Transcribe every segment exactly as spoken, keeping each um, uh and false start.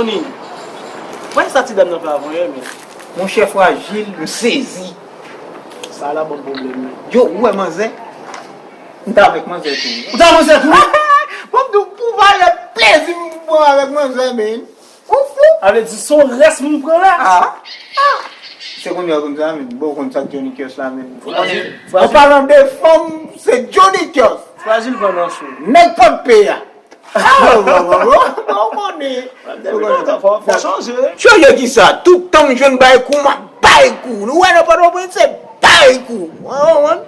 Tony, wè sa ti dam nan fè avanyè, men. Monchè Frajil, m sezi. Sa la ban m pwoblèm, men. Yo, ou wè manzè? M t avèk manzè tou. Ou t avèk manzè tou? Bon, m di w, pou valè plezi m pran avèk manzè, men. Ou fou? A vle di, se yon rès m pran la? Ah, ah. Se kounye a w konn sa, men. Bon, ou konn sa k Johnny Curse la, men. Frajil, an palan de fanm, se Johnny Curse. Frajil pran nan cho. Nèg pòt pè a. Ah, bon, bon, bon, bon, bon, ou konnen. Depi lontan, fò, fò chanje. Chanje kisa? Tout tan m jwenn bay kou, m ap bay kou. Nou wè nan Pòtoprens, se bay kou. Ou konprann?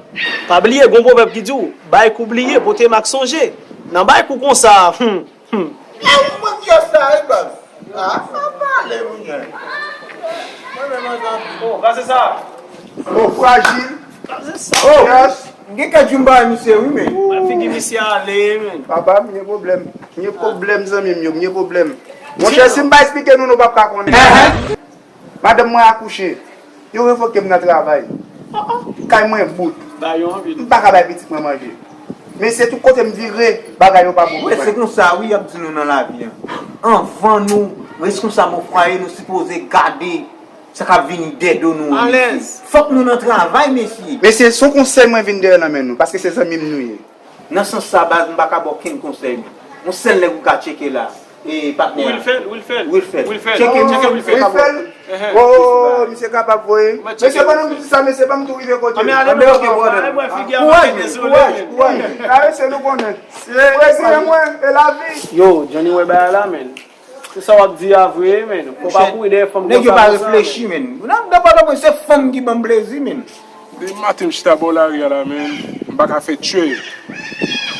Pa bliye, gon pwovèb ki di w, bay kou bliye, pote mak sonje. Nan bay kou konsa, hmm, hmm. Ah, ou pran kiyès la, wi, baz? Ah, sa pale, wi, nèg. Mwen menm, ansanm. Oh, gras e sa. Oh, Frajil. Gras e sa. Oh, yes. M gen kèk jou m pa wè misye, wi, men. Wè figi misye ale, men. Papa, m gen pwoblèm. M gen pwoblèm, zanmi m yo, m gen pwoblèm. Monchè, si m pa eksplike nou, nou p ap ka konnen. Madanm mwen akouche. Yo revoke m nan travay. Kay mwen bout. M pa ka bay pitit mwen manje. Men se tout kote m vire, bagay yo pa bon pou mwen. Wi, se konsa, wi, y ap di nou nan lavi a. Anvan nou responsab yon fwaye, nou sipoze gade sa k ap vini dèyè do nou an, mesye. Fòk nou nan travay, mesye. Mesye, se yon konsèy mwen vin dèyè nan men nou, paske se zanmi m nou ye. Nan sans sa, baz, m pa ka ba w okenn konsèy, men yon sèl nèg ou ka tcheke la, e patnè a. Wilfèl, Wilfèl, Wilfèl. Tcheke Wilfèl. Wilfèl? Oh, misye kapab vre. Mesye, pandan m di sa, mesye, ban m tou rive kote. Anben, ale, ok, brother. Kouraj, men, kouraj, kouraj. Travèse, nou konnen. Se prezidan mwen, e lavi. Yo, Johnny wè bagay la, men. Se sa w ap di a vre, men. Fò pa kouri dèyè fanm konsa. Nèg yo pa reflechi, men. Nan, nan Pòtoprens, se fanm ki ban m plezi, men. Depi maten m chita bò lari a la, men, m pa ka fè tchè.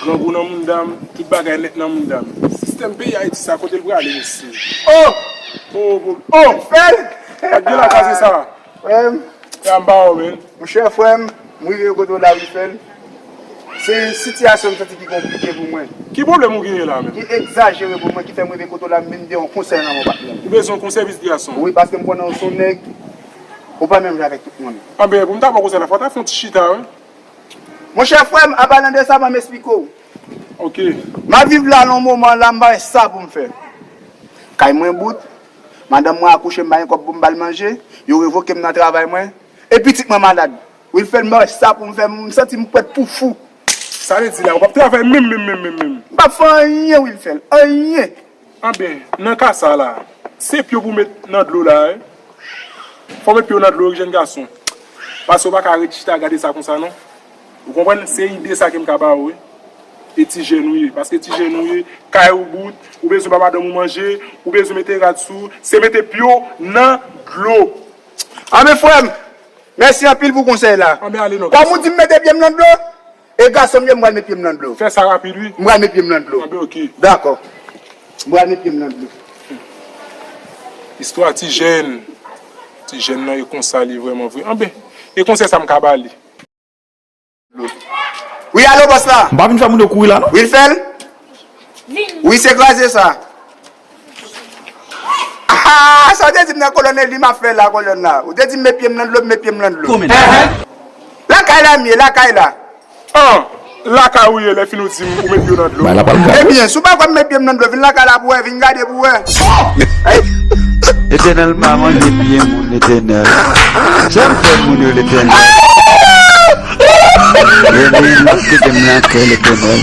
Grangou nan mounda m, tout bagay nèt nan mounda m. Sistèm peyi Ayiti sa, kote l prale, mesye? Oh! Oh, oh, oh! Fèl! Pa t gen la kraze sa. Frè m. Ya m ba w, men. Monchè, frè m, m rive kote w la, Wilfèl. Se sitiyasyon m santi ki konplike pou mwen. Ki pwoblèm ou genyen la, men? Ki egzajere pou mwen, ki fè m rive kote w la, m vin de yon konsèy nan men w, patnè m. Ou bezwen yon konsèy, pitit gason? Wi, paske m konnen w se yon nèg, ou pa menm jan avèk tout moun. Anben, pou m ta ba w konsèy la, fò w ta fè yon ti chita, wi. Monchè, frè m, an palan de sa, ban m esplike w. Ok. M ap viv la nan moman la, m pa wè sa pou m fè. Kay mwen bout, madanm mwen akouche, m pa gen kòb pou m ba l manje, yo revoke m nan travay mwen, e pitit mwen malad. Wilfèl, m pa wè sa pou m fè, m santi m prèt pou fou. Sa vle di la, ou p ap travay menm, menm, menm, menm, menm? M p ap fè anyen, Wilfèl, anyen. Anben, nan ka sa la, se pye w pou w met nan dlo la, wi. Fò w met pye w nan dlo, wi, jèn gason. Paske w pa ka ret chita gade sa konsa, non. Ou konprann? Se ide sa ke m ka ba w, wi. E ti jèn ou ye. Paske ti jèn ou ye, kay ou bout, ou bezwen ba madanm ou manje, ou bezwen mete rad sou, se mete pye w nan dlo. Anben, frè m, mèsi anpil pou konsèy la. Anben, ale non. Kòm ou di m mete pye m nan dlo, e gason m ye, m pral met pye m nan dlo. Fè sa rapid, wi. M pral met pye m nan dlo. Anben, ok. Dakò. M pral met pye m nan dlo. Istwa ti jèn. Ti jèn nan e konsa li vrèman vre. Anben, e konsèy sa m ka ba li. Wi, alo, bòs la. M pa vin fè moun yo kouri la, non. Wi, l fè l. Wi, se kraze sa. Ah, sa w te di m nan kolonn, e li m ap fè la, kolonn la. Ou te di m met pye m nan dlo, m met pye m nan dlo. Lakay la m ye, lakay la. An, lakay ou ye, lè fini ou di m ou met pye w nan dlo. Bay la pral kay. Ebyen, si w pa kwè m met pye m nan dlo, vin lakay la pou w wè, vin gade pou w wè. Letènèl pa manje pye moun, Letènèl. Sa m fè moun yo, Letènèl? Letènèl, kite m lakay, Letènèl.